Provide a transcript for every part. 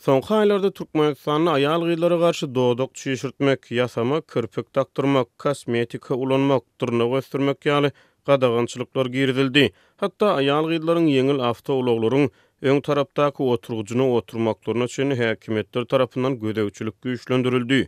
Soňky aýlarda Türkmenistanda aýal-gyzlara garşy dodak çişirtmek, ýasama kirpik dakdyrmak, kosmetika ulanmak, dyrnak ösdürmek ýaly gadagançylyklar girizildi. Hatda aýal-gyzlaryň ýeňil awtoulaglaryň öň tarapdaky oturgyjyna oturmaklaryna çenli häkimiýetler tarapyndan gözegçilik güýçlendirildi.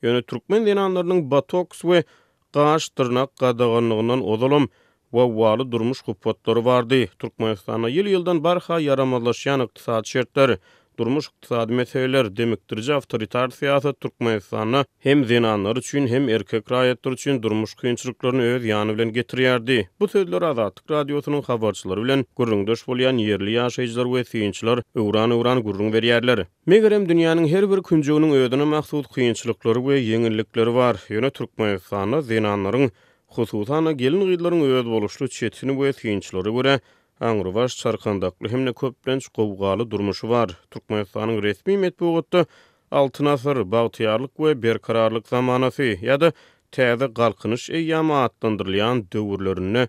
Ýöne türkmen zenanlarynyň botoks we gaş-dyrnak gadaganlygyndan ozalam wawwaly durmuş hupatlary bardy. Türkmenistanda ýyl-ýyldan barha ýaramazlaşýan ykdysady şertler, durmuş-ykdysady meseleler, demikdiriji awtoritar syýasat Türkmenistanda hem zenanlar üçin, hem erkek raýatlar üçin durmuş kynçylyklaryny öz ýany bilen getirýärdi. Bu sözleri Azatlyk Radiosynyň habarçylary bilen gürrüňdeş bolýan ýerli ýaşaýjylar we synçylar öwran-öwran gürrüň berýärler. Megerem, dünýäniň her bir künjeginiň özüne mahsus kynçylyklary we ýeňillikleri bar. Ýöne Türkmenistanda zenanlaryň Hususan-da, gelin-gyzlaryň özboluşly çetin we synçylara görä, aňrybaş çarkandakly hem-de köplenç gowgaly durmuşy bar. Türkmenistanyň resmi metbugatda Altyn asyr, Bagtyýarlyk we berkararlyk zamanasy ýa-da Täze Galkynyş eýýamy atlandyrylýan döwürlerinde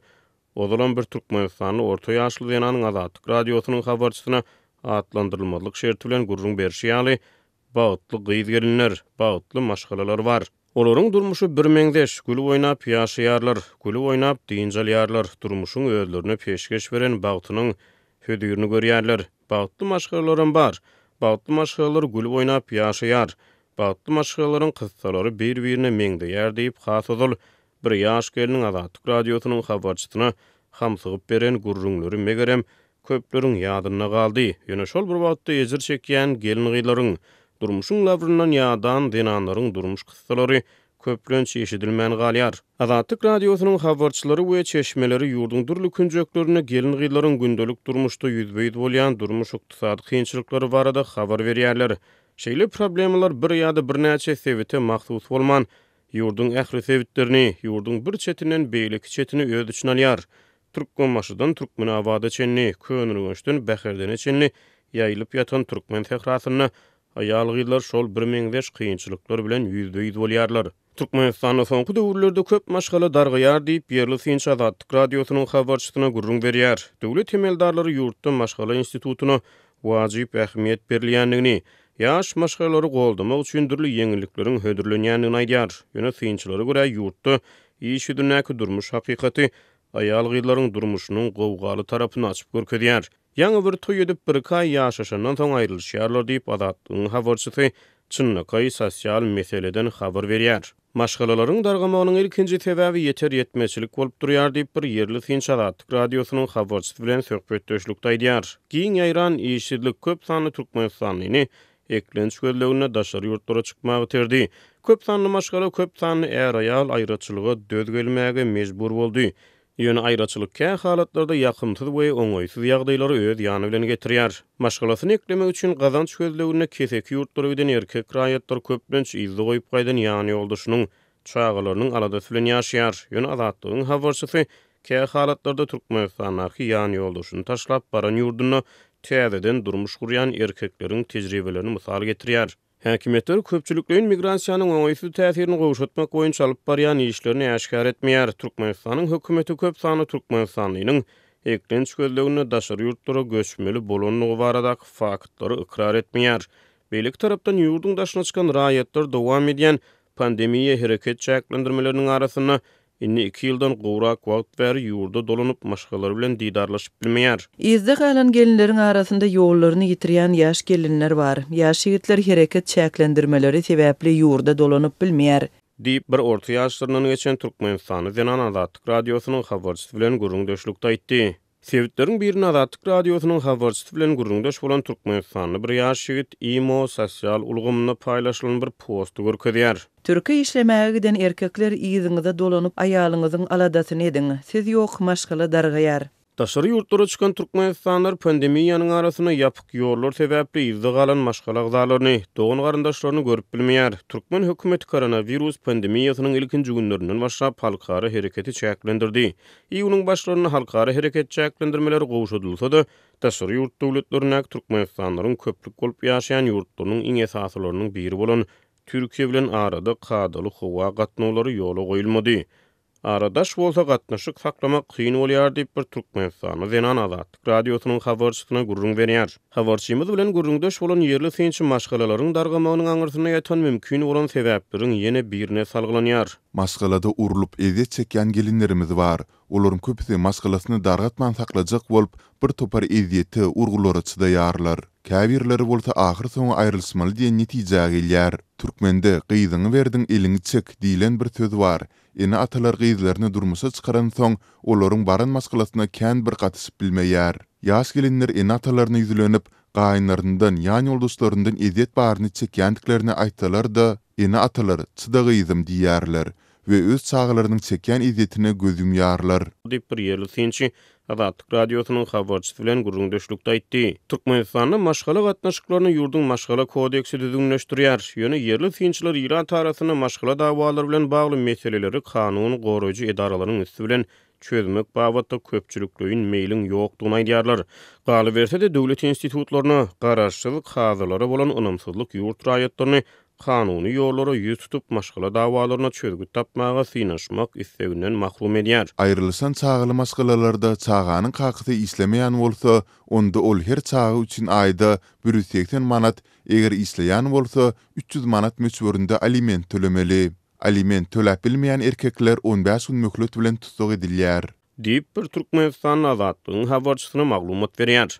ozalam bir türkmenistanly orta ýaşly zenanyň Azatlyk Radiosynyň habarçysyna atlandyrylmazlyk şerti bilen gürrüň berşi ýaly, Bagtly gyz-gelinler, bagtly maşgalalar bar. Olaryň durmuşy birmeňzeş, gülüp oýnap ýaşaýarlar, gülüp oýnap dynç alýarlar, durmuşyň özlerine peşgeş beren bagtynyň hözirini görýärler. Bagtly maşgalalaram bar. Bagtly maşgalalar gülüp oýnap ýaşaýar. Bagtly maşgalalaryň kyssalary bir-birine meňzeýär diýip, has ozal bir ýaş gelniň Azatlyk Radiosynyň habarçysyna hamsygyp beren gürrüňleri, megerem, köpleriň ýadynda galdy. Ýöne şol bir wagtda ejir çekýän gelin-gyzlaryň, durmuşyň labryndan ýadan zenanlaryň durmuş kyssalary köplenç eşidilmän galýar. Azatlyk Radiosynyň habarçylary we çeşmeleri ýurduň dürli künjeklerinde gelin-gyzlaryň gündelik durmuşda ýüzbe-ýüz bolýan durmuş-ykdysady kynçylyklary barada habar berýärler. Şeýle problemalar bir ýa-da birnäçe sebite mahsus bolman, ýurduň ähli sebitlerini, ýurduň bir çetinden beýleki çetini öz içine alýar. Türkmenbaşydan Türkmenabada çenli, Köneürgençden Bäherdene çenli ýaýylyp ýatan türkmen sährasynda aýal-gyzlar şol birmeňzeş kynçylyklar bilen ýüzbe-ýüz bolýarlar. Türkmenistanda soňky döwürlerde köp maşgala dargaýar diýip, ýerli synçy Azatlyk Radiosynyň habarçysyna gürrüň berýär. Döwlet emeldarlary ýurtda maşgala institutyna wajyp ähmiýet berilýändigini, ýaş maşgalalary goldamak üçin dürli ýeňillikleriň hödürlenýändigini aýdýar. Ýöne synçylara görä, ýurtda iş ýüzündäki durmuş hakykaty aýal-gyzlaryň durmuşynyň gowgaly tarapyny açyp görkezýär. Ýaňy bir toý edip, birki aý ýaşaşandan soň aýrylyşýarlar diýip, Azatlygyň habarçysy çynlakaý sosial meseleden habar berýär. Maşgalalaryň dargamagynyň ilkinji sebäbi ýeter-ýetmezçilik bolup durýar diýip, bir ýerli synçy Azatlyk Radiosynyň habarçysy bilen söhbetdeşlikde aýdýar. Giň ýaýran işsizlik köp sanly türkmenistanlyny eklenç gözleginde daşary ýurtlara çykmaga iterdi. Köp sanly maşgala, köp sanly är-aýal aýraçylyga döz gelmäge mejbur boldy. Ýöne aýraçylyk kä halatlarda ýakymsyz we oňaýsyz ýagdaýlary öz ýany bilen getirýär. Maşgalasyny eklemek üçin gazanç gözleginde keseki ýurtlara giden erkek raýatlar köplenç yzda goýup gaýdan ýanýoldaşynyň, çagalarynyň aladasy bilen ýaşaýar. Ýöne Azatlygyň habarçysy kä halatlarda Türkmenistandaky ýanýoldaşyny taşlap baran ýurdunda täzeden durmuş gurýan erkekleriň tejribelerini mysal getirýär. Häkimiýetler köpçülikleýin migrasiýanyň oňaýsyz täsirini gowşatmak boýunça alyp barýan işlerini äşgär etmeýär. Türkmenistanyň hökümeti köp sanly türkmenistanlynyň eklenç gözleginde daşary ýurtlara göçmeli bolandygy baradaky faktlary ykrar etmeýär. Beýleki tarapdan, ýurduň daşyna çykan raýatlar dowam edýän pandemiýa hereket çäklendirmeleriniň arasynda Indi iki ýyldan gowrak wagt bäri ýurda dolanyp, maşgalalary bilen didarlaşyp bilmeýär. Yzda galan gelinleriň arasynda ýollaryny ýitirýän ýaş gelinler bar. Ýaş ýigitler hereket çäklendirmeleri sebäpli ýurda dolanyp bilmeýär. Diýip, bir orta ýaşlaryndan geçen türkmenistanly zenan Azatlyk Radiosynyň habarçysy bilen gürrüňdeşlikde aýtdy. Sebitleriň birinde Azatlyk Radiosynyň habarçysy bilen gürrüňdeş bolan türkmenistanly bir ýaş ýigit imo sosial ulgamynda paýlaşylan bir posty görkezýär. Türke işlemäge giden erkekler yzyňyza dolanyp aýalyňyzyň aladasyny ediň. Siz ýok maşgala dargaýar. Daşary ýurtlara çykan türkmenistanlylar pandemiýanyň arasynda ýapyk ýollar sebäpli yzda galan maşgala agzalaryny, dogan-garyndaşlaryny görüp bilmeýär. Türkmen hökümeti koronawirus pandemiýasynyň ilkinji günlerinden başlap halkara hereketi çäklendirdi. Iýunyň başlarynda halkara hereket çäklendirmeleri gowşadylsa-da, daşary ýurt döwletlerindäki türkmenistanlylaryň köplük bolup ýaşaýan ýurtlarynyň iň esasylarynyň biri bolan Türkiýe bilen arada kadaly howa gatnawlary ýola goýulmady. Ara daş bolsa gatnaşyk saklamak kyn bolýar diýip, bir türkmenistanly zenan Azatlyk Radiosynyň habarçysyna gürrüň berýär. Habarçymyz bilen gürrüňdeş bolan ýerli synçy maşgalalaryň dargamagynyň aňyrsynda ýatan mümkin bolan sebäpleriň ýene birine salgylanýar. Maşgalada urlup, ezýet çekýän gelinlerimiz bar. Olaryň köpüsi maşgalasyny dargatman saklajak bolup, bir topar ezýete, urgulara çydaýarlar. Käbirleri bolsa ahyrsoňy aýrylyşmaly diýen netijä gelýär. Türkmende Gyzyňy berdiň, eliňi çek diýlen bir söz bar. Ene-atalar gyzlaryny durmuşa çykaransoň, olaryň baran maşgalasyna kän bir gatyşyp bilmeýär. Ýaş gelinler ene-atalaryna ýüzlenip, gaýynlaryndan, ýan-ýoldaşlaryndan ezýet baryny çekýändiklerini aýtsalar-da, ene-atalar, Çyda gyzym diýýärler we öz çagalarynyň çekýän ezýetine göz ýumýarlar. Diýip, bir ýerli synçy Azatlyk Radiosynyň habarçysy bilen gürrüňdeşlikde aýtdy. Türkmenistanda maşgala gatnaşyklaryny ýurduň Maşgala kodeksi düzgünleşdirýär. Ýöne ýerli synçylar ilat arasynda maşgala dawalary bilen bagly meseleleri kanun goraýjy edaralaryň üsti bilen çözmek babatda köpçülikleýin meýliň ýokdugyny aýdýarlar. Galyberse-de, döwlet institutlaryna, garaşsyz kazylara bolan ynamsyzlyk ýurt raýatlaryny kanuny ýollara ýüz tutup, maşgala dawalaryna çözgüt tapmaga synanyşmak isleginden mahrum edýär. Aýrylyşan çagaly maşgalalarda çaganyň kakasy işlemeýän bolsa, onda ol her çaga üçin aýda 180 manat, eger işleýän bolsa, 300 manat möçberinde aliment tölemeli. Aliment töläp bilmeýän erkekler on bäş gün möhlet bilen tussag edilýär. Diýip, bir türkmenistanly Azatlygyň habarçysyna maglumat berýär.